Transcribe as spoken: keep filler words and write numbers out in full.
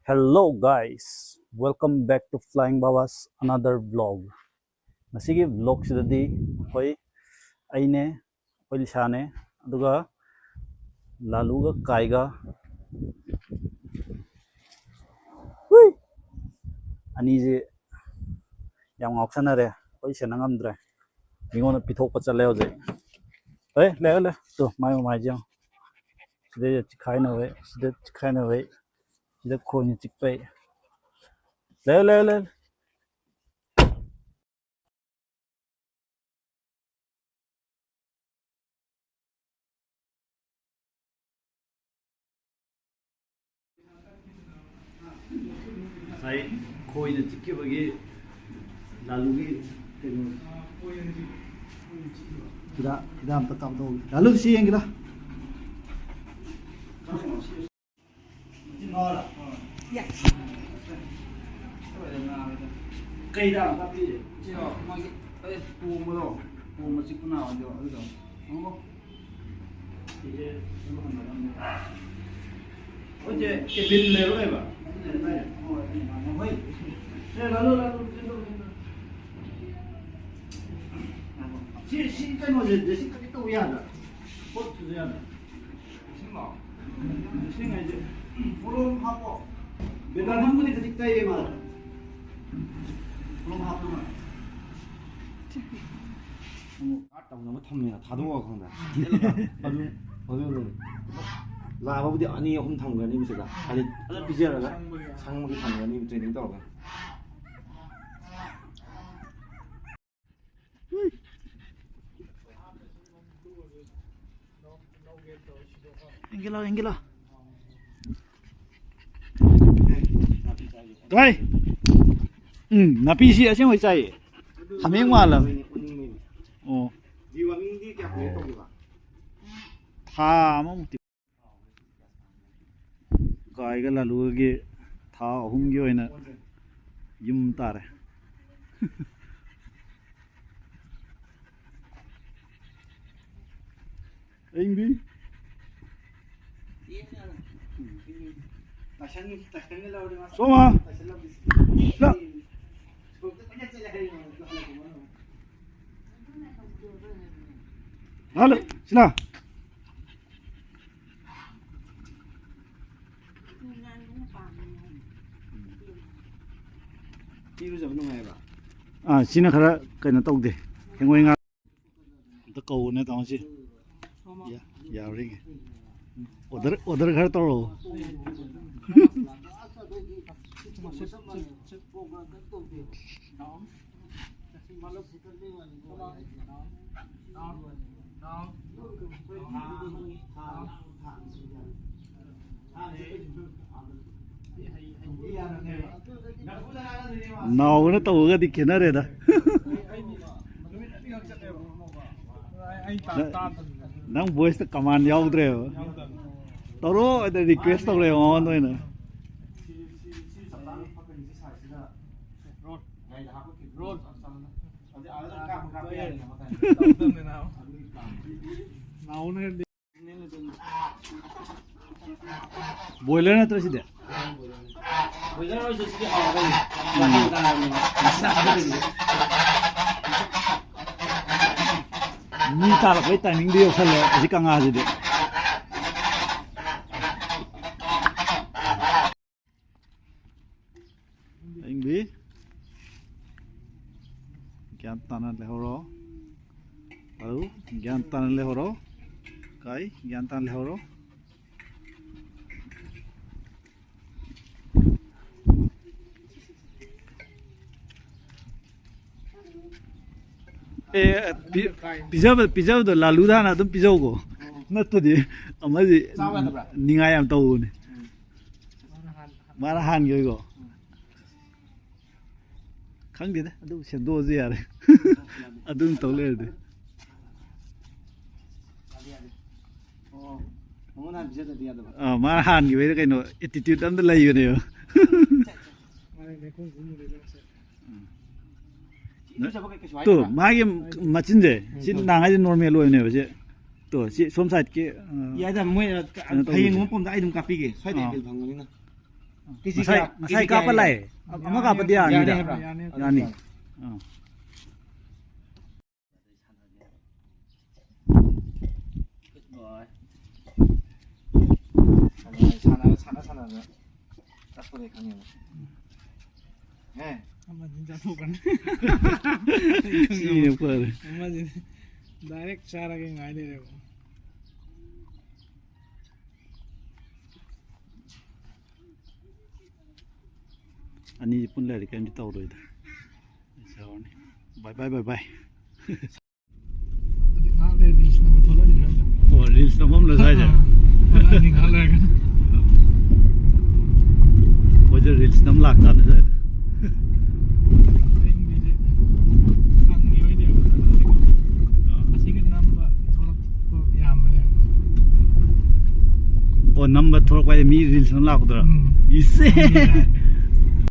Hello guys, welcome back to Flying Baba's another vlog. ꯉꯁꯤꯒꯤ vlogꯁꯤꯗꯗꯤ ꯑꯩꯈꯣꯏ, ꯑꯩꯅꯦ, ꯑꯩꯈꯣꯏ ꯂꯤꯁꯥꯅꯦ, ꯑꯗꯨꯒ ꯂꯥꯂꯨꯒ ꯀꯥꯏꯒ, ꯍꯨꯏ! ꯑꯅꯤꯁꯦ ꯌꯥꯝ ꯉꯥꯎꯁꯟꯅꯔꯦ, ꯑꯩꯈꯣꯏ ꯁꯦꯟꯅ ꯉꯝꯗ꯭ꯔꯦ꯫ ꯃꯤꯉꯣꯟꯗ ꯄꯤꯊꯣꯛꯄ ꯆꯠꯂꯦ ꯍꯧꯖꯤꯛ꯫ ꯑꯦ, ꯂꯩꯌꯨ, ꯂꯩꯌꯨ꯫ ꯇꯨ, ꯃꯥꯏ ꯃꯃꯥꯏꯁꯦ ꯌꯦꯡꯉꯨ꯫ ꯁꯤꯗꯩꯗ ꯆꯤꯛꯈꯥꯏꯅꯕꯩ, ꯁꯤꯗ ꯆꯤꯛꯈꯥꯏꯅꯕꯩ, ꯁꯤꯗ ꯈꯣꯏꯅ ꯆꯤꯛꯄꯩ꯫ ꯂꯩꯌꯨ, ꯂꯩꯌꯨ, ꯂꯩꯌꯨ꯫ ꯉꯁꯥꯏ ꯈꯣꯏꯅ ꯆꯤꯛꯈꯤꯕꯒꯤ ꯂꯥꯂꯨꯒꯤ ꯀꯩꯅꯣ, ꯍꯤꯗꯥꯛ, ꯍꯤꯗꯥꯛ ꯑꯝꯇ ꯀꯥꯞꯊꯣꯛꯎꯒꯦ꯫ ꯂꯥꯂꯨ, ꯁꯤ ꯌꯦꯡꯒꯦ ꯂꯥꯎ꯫ ꯀꯩꯗ ꯀꯥꯞꯄꯤꯁꯦ? ꯁꯤꯔꯣ, ꯃꯥꯒꯤ, ꯑꯦ, ꯄꯣꯝꯕꯗꯣ, ꯄꯣꯝꯕ ꯆꯤꯛꯄ ꯅꯥꯕꯗꯣ, ꯑꯗꯨꯗꯣ꯫ ꯈꯪꯉꯕꯣ? ꯁꯤꯁꯦ ꯑꯗꯨꯝ ꯍꯟꯒꯗꯕꯅꯦ꯫ ꯑꯩꯈꯣꯏꯁꯦ cabin ꯂꯩꯕ ꯂꯩꯕ? ꯍꯣꯏ, ꯍꯣꯏ꯫ ꯑꯦ, ꯂꯥꯂꯨ, ꯂꯥꯂꯨ, ꯆꯦꯟꯊꯣꯛ, ꯆꯦꯟꯊꯣꯛ꯫ ꯁꯤ, ꯁꯤ ꯀꯩꯅꯣꯁꯦ dressing ꯀꯔꯤ ꯇꯧꯕ ꯌꯥꯗ꯭ꯔꯥ? ꯄꯣꯠ ꯁꯨꯕ ꯌꯥꯗ꯭ꯔꯥ? ꯏꯁꯤꯡꯂꯣ? ꯏꯁꯤꯡ ꯍꯥꯏꯁꯦ ꯄꯣꯂꯣꯝ ꯍꯥꯞꯄꯣ꯫ ꯕꯦꯇꯥꯗꯤꯟꯕꯨꯗꯤ ꯈꯖꯤꯛ ꯇꯩꯌꯦ ꯃꯥꯗꯣ꯫ ꯄꯣꯂꯣꯝ ꯍꯥꯞꯄ ꯃꯥꯜꯂꯦ꯫ ꯑꯃꯨꯛ guard ꯇꯧꯅꯕ ꯊꯝꯃꯦꯅ ꯊꯥꯗꯣꯛꯑꯒ ꯈꯪꯗꯦ꯫ ꯑꯗꯨ, ꯑꯗꯨ ꯂꯥꯕꯕꯨꯗꯤ ꯑꯅꯤ ꯑꯍꯨꯝ ꯊꯝꯒꯅꯤ ꯃꯁꯤꯗ꯫ ꯍꯥꯏꯗꯤ ꯐꯖꯅ ꯄꯤꯖꯔꯒ ꯁꯪꯕꯒꯤ ꯊꯝꯒꯅꯤ training ꯇꯧꯔꯒ꯫ ꯌꯦꯡꯒꯦ ꯂꯥꯎ, ꯌꯦꯡꯒꯦ ꯂꯥꯎ꯫ ꯇꯥꯏ꯫ ꯎꯝ, ꯅꯥꯄꯤꯁꯤ ꯑꯁꯦꯡꯕꯩ ꯆꯥꯏꯌꯦ꯫ ꯍꯥꯃꯦꯡ ꯃꯥꯜꯂꯕꯅꯦ꯫ ꯑꯣ꯫ ꯊꯥ ꯑꯃꯃꯨꯛꯇꯤ꯫ ꯀꯥꯏꯒ ꯂꯥꯂꯨꯒꯒꯤ ꯊꯥ ꯑꯍꯨꯝꯒꯤ ꯑꯣꯏꯅ ꯌꯨꯝ ꯇꯥꯔꯦ꯫ ꯑꯌꯤꯡꯕꯤ꯫ ꯁꯣꯃꯥ! ꯁꯤꯗ! ꯍꯜꯂꯣ! ꯁꯤꯅ! ꯏꯔꯨꯖꯕ ꯅꯨꯡꯉꯥꯏꯕ? ꯑꯥ, ꯁꯤꯅ ꯈꯔ ꯀꯩꯅꯣ ꯇꯧꯗꯦ꯫ ꯍꯦꯡꯒꯣꯏ ꯉꯥ ꯑꯝꯇ ꯀꯧꯕꯅꯦ ꯇꯥꯃꯣꯁꯤ꯫ ꯌꯥ-, ꯌꯥꯕ꯭ꯔꯥ ꯌꯦꯡꯒꯦ꯫ ꯑꯣꯗꯔ, ꯑꯣꯗꯔ ꯈꯔ ꯇꯧꯔꯛꯑꯣ꯫ ꯅꯥꯎꯒꯅ ꯇꯧꯕꯒꯗꯤ ꯈꯦꯠꯅꯔꯦꯗ꯫ ꯅꯪ voice ꯇ command ꯌꯥꯎꯗ꯭ꯔꯦꯕ꯫ ꯇꯧꯔꯣ ꯑꯗ request ꯇꯧꯔꯦꯕ ꯃꯉꯣꯟꯗ ꯑꯣꯏꯅ꯫ Boiler ꯅꯠꯇ꯭ꯔꯣ ꯁꯤꯗꯤ? ꯃꯤ ꯇꯥꯔꯛꯄꯩ timing ꯗꯤ ꯌꯧꯁꯜꯂꯦ ꯍꯧꯖꯤꯛ ꯀꯪꯉꯥꯁꯤꯗꯤ꯫ ꯑꯌꯤꯡꯕꯤ, ꯒ꯭ꯌꯥꯟ ꯇꯥꯅ ꯂꯩꯍꯧꯔꯣ꯫ ꯑꯗꯨ ꯒ꯭ꯌꯥꯟ ꯇꯥꯅ ꯂꯩꯍꯧꯔꯣ꯫ ꯀꯥꯏ, ꯒ꯭ꯌꯥꯟ ꯇꯥꯅ ꯂꯩꯍꯧꯔꯣ꯫ ꯑꯦ, ꯄꯤ-, ꯄꯤꯖꯕ-, ꯄꯤꯖꯕꯗꯣ ꯂꯥꯂꯨꯗ ꯍꯥꯟꯅ ꯑꯗꯨꯝ ꯄꯤꯖꯧꯀꯣ꯫ ꯅꯠꯇ꯭ꯔꯗꯤ ꯑꯃꯗꯤ ꯆꯥꯎ ꯌꯥꯗꯕ꯭ꯔꯥ? ꯅꯤꯡꯉꯥꯏ ꯌꯥꯝ ꯇꯧꯕꯅꯦ꯫ ꯃꯥꯅ ꯍꯥꯟꯈꯤꯕꯩꯀꯣ꯫ ꯈꯪꯗꯦꯗ, ꯑꯗꯨ ꯁꯦꯝꯗꯣꯛꯑꯁꯨ ꯌꯥꯔꯦ꯫ ꯑꯗꯨꯝ ꯇꯧ ꯂꯩꯔꯗꯤ꯫ ꯑꯣ, ꯃꯉꯣꯟꯗ ꯍꯥꯟꯅ ꯄꯤꯖꯗ꯭ꯔꯗꯤ ꯌꯥꯗꯕ? ꯑꯥ, ꯃꯥꯅ ꯍꯥꯟꯈꯤꯕꯩꯗ ꯀꯩꯅꯣ attitude ꯑꯝꯗ ꯂꯩꯕꯅꯦꯕ꯫ ꯏꯔꯨꯖꯕ ꯀꯩ-, ꯀꯩꯁꯨ ꯇꯣ, ꯍꯥꯏꯗꯕ꯭ꯔꯥ? ꯃꯥꯒꯤ ꯃꯆꯤꯟꯁꯦ, ꯁꯤ ꯎꯝ, ꯇꯣ꯫ ꯅꯍꯥꯟꯈꯩꯗꯤ normal ꯑꯣꯏꯕꯅꯦꯕ, ꯁꯤ꯫ ꯇꯣ, ꯁꯤ ꯁꯣꯝ side ꯀꯤ, ꯑ, ꯌꯥꯏꯗ, ꯃꯣꯏ ꯀꯩꯅꯣ ꯇꯧꯕꯁꯦ꯫ ꯍꯌꯦꯡꯒꯨꯝꯕ ꯄꯣꯝꯗ ꯑꯩ ꯑꯗꯨꯝ ꯀꯥꯞꯄꯤꯒꯦ, ꯁ꯭ꯋꯥꯏꯗ ꯑꯥ꯫ ꯑꯦꯄꯜ ꯐꯪꯕꯅꯤꯅ꯫ ꯉꯁꯥꯏ ꯉꯁꯥꯏ ꯀꯥꯞꯄ ꯂꯥꯛꯑꯦ꯫ ꯑꯃ ꯀꯥꯞꯄꯗꯤ ꯌꯥꯅꯤꯗ꯫ ꯌꯥꯅꯤ ꯍꯥꯏꯕ꯭ꯔꯥ? ꯌꯥꯅꯤ꯫ ꯑꯥ꯫ ꯁꯥꯟꯅ ꯁꯥꯟꯅ ꯁꯥꯟꯅꯅ ꯆꯠꯄꯗꯩ ꯈꯪꯉꯦꯕ꯫ ꯑꯦ꯫ ꯑꯃꯗꯤ ꯆꯥꯊꯣꯛꯀꯅꯤ꯫ ꯁꯤꯅ ꯐꯔꯦ꯫ ꯑꯃꯗꯤ direct ꯆꯥꯔꯒꯦ ꯉꯥꯏ ꯂꯩꯔꯦꯕ꯫ ꯑꯅꯤꯁꯤ ꯄꯨꯟ ꯂꯩꯔꯗꯤ ꯀꯔꯤꯝꯇ ꯇꯧꯔꯣꯏꯗ꯫ ꯕꯥꯏ ꯕꯥꯏ, ꯕꯥꯏ ꯕꯥꯏ꯫ ꯑꯗꯨꯗꯤ ꯉꯥꯏꯍꯥꯛ ꯂꯩꯔꯗꯤ ꯔꯤꯜꯁ ꯅꯝꯕ ꯊꯣꯛꯂꯛꯑꯅꯤ ꯁ꯭ꯋꯥꯏꯗ꯫ ꯑꯣ, ꯔꯤꯜꯁ ꯅꯝꯐꯝ ꯂꯩ ꯁ꯭ꯋꯥꯏꯗ? ꯑꯥ, ꯊꯣꯛꯂꯛꯑꯅꯤ ꯉꯥꯏꯍꯥꯛ ꯂꯩꯔꯒ꯫ ꯑꯩꯈꯣꯏꯁꯦ ꯔꯤꯜꯁ ꯅꯝ ꯂꯥꯛꯇꯥꯕꯅꯤ ꯁ꯭ꯋꯥꯏꯗ꯫ ꯑꯩ ꯃꯤꯁꯦ ꯀꯪꯈꯤꯕꯩꯅꯦꯕ꯫ ꯑꯥ꯫ ꯑꯁꯤꯒꯤ ꯅꯝꯕ ꯊꯣꯛꯂꯛꯄ ꯌꯥꯝꯕꯅꯦꯕ꯫ ꯑꯣ, ꯅꯝꯕ ꯊꯣꯛꯂꯛꯄ ꯍꯥꯏꯗꯤ ꯃꯤ ꯔꯤꯜꯁ ꯅꯝ ꯂꯥꯛꯄꯗꯨꯔꯣ? ꯎꯝ꯫ ꯏꯁ꯫ ꯈꯪꯉꯦ ꯍꯥꯏꯔꯗꯤ꯫